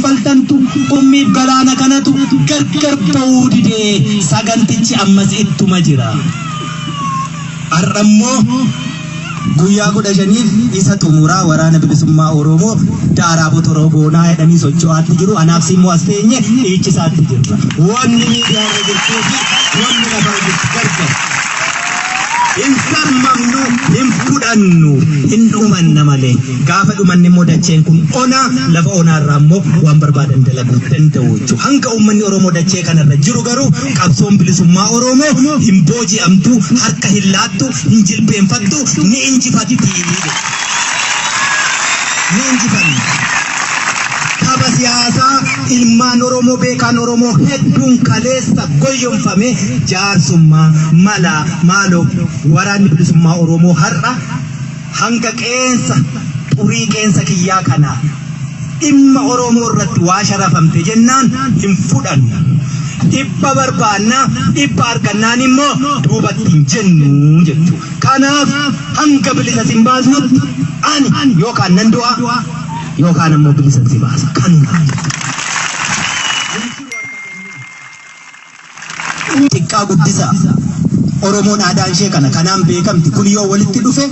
Kaffaltantu qurxummiif galaana kanatu gargar ba'uu didee sagantichi ammas ittuma jira. Har'ammoo guyyaa 15f isa xumuraa Waraana Bilisummaa Oromoo daaraa botoroo goonaa jedhanii socho'aatti jiru. Anaaf si immoo as teenye dhiichisaatti jirra. Wanni miidiyaa irra jirtuu fi wanni lafarra jirtu gargar. Hin sarmamnu, hin fudhannu, hin dhumanna malee. Gaafa dhumanne immoo dacheen kun ona, lafa onaa irraa immoo waan barbaadan dalaguu danda'u jechuudha. Hanga uummanni Oromoo dachee kanarra jiru garuu qabsoon bilisummaa Oromoo hin booji'amtu, harka hin laattu, hin jilbeenfattu, ni injifatti. Ni injifanna. Tapha siyaasaa ilmaan Oromoo beekaan Oromoo hedduun kaleessa goyyomfame jaarsummaa malaa maaloo waraanni bilisummaa Oromoo har'a hanga qeensa xurii qeensa kiyyaa kanaa dhimma Oromoo irratti waa sharafamte jennaan hin fudhannu. Dhibba barbaanna, dhibba argannaan immoo duubatti hin jennu jechuudha. Kanaaf hanga bilisa sin baasnutti ani yookaan nan du'a yookaan ammoo bilisan si baasa. Kanuma. Xiqqaa guddisaa. Oromoon aadaan ishee kana kanaan beekamti. Kun yoo walitti dhufe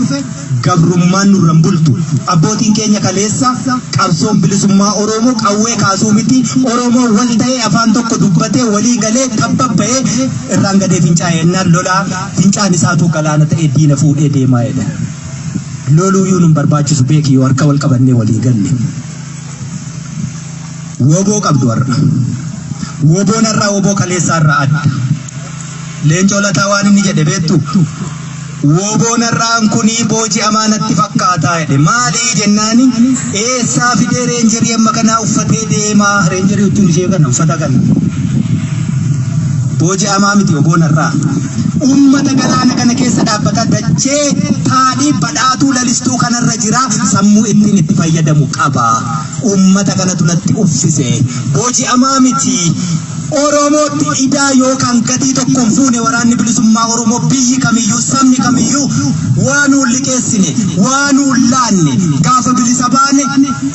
gabrummaan nurra hin bultu. Abbootiin keenya kaleessa qabsoon bilisummaa Oromoo qawwee kaasuu miti. Oromoon wal ta'ee afaan tokko dubbatee walii galee tabba ba'ee irraan gadee fincaa'e ennaan lolaa fincaan isaatuu galaana ta'ee diina fuudhee deemaa jedha. Loluuyyuu nun barbaachisu beeki yoo harka wal qabannee walii galle. Woboo qabdu har'a. Woboon har'aa woboo kaleessaa irraa adda. Leencoo Lataa waan inni jedhe beektu? Woboon har'aan kunii booji'amaa natti fakkaataa jedhe. Maalii jennaani eessaa fidee reenjerii amma kanaa uffatee deemaa? Reenjerii jechuun ishee kana uffata kana. Booji'amaa miti woboon har'aa. Uummata galaana kana keessa dhaabbata dachee taadhii badhaatuu lalistuu kanarra jira sammuu ittiin itti fayyadamu qaba. Uummata kanatu natti uffise. Booji'amaa miti. Oromootti idaa yookaan gatii tokko hin fuune waraanni bilisummaa Oromoo biyyi kamiyyuu sabni kamiyyuu waa nuun liqeessine waa nuun laanne gaafa bilisa baane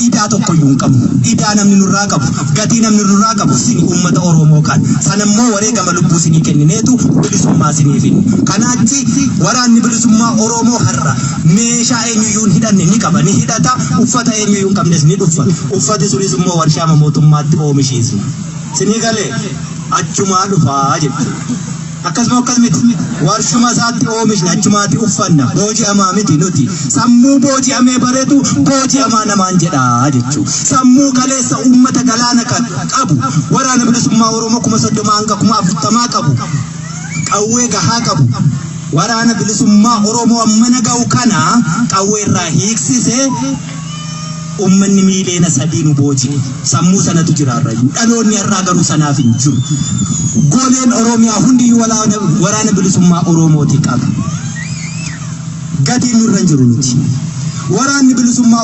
idaa tokkoyyuu hin qabnu. Idaa namni nurraa qabu gatii namni nurraa qabu sini uummata Oromoo kan sanammoo wareegama lubbuu sinii kennineetu bilisummaa sinii finne. Kanaachi waraanni bilisummaa Oromoo har'a meeshaa eenyuyyuu hin hidhanne ni qaba ni hidhata uffata eenyuyyuu hin qabnes ni dhuffa uffati sunis immoo warshaama mootummaatti oomishiisna. Sinii galee achumaa dhufaa jechuudha. Akkasuma akkas miti. Warshuma isaatti oomishna achumaatti uffanna. Booji'amaa miti nuti. Sammuu booji'amee baretu booji'amaa namaan jedhaa jechuudha. Sammuu kaleessa uummata galaana kan qabu waraana bilisummaa Oromoo 30,000 hanga 40,000 qabu qawwee gahaa qabu waraana bilisummaa Oromoo ammana ga'u kana qawwee irraa hiiksisee Uummanni miiliyoona 3 nu booji'e. Sammuu sanatu jira har'ayyuu. Dhaloonni har'aa garuu sanaaf hin jiru. Goleen Oromiyaa hundiyyuu waraana bilisummaa Oromooti qaba. Gatiin nurra hin jiru nuti. Waraanni bilisummaa.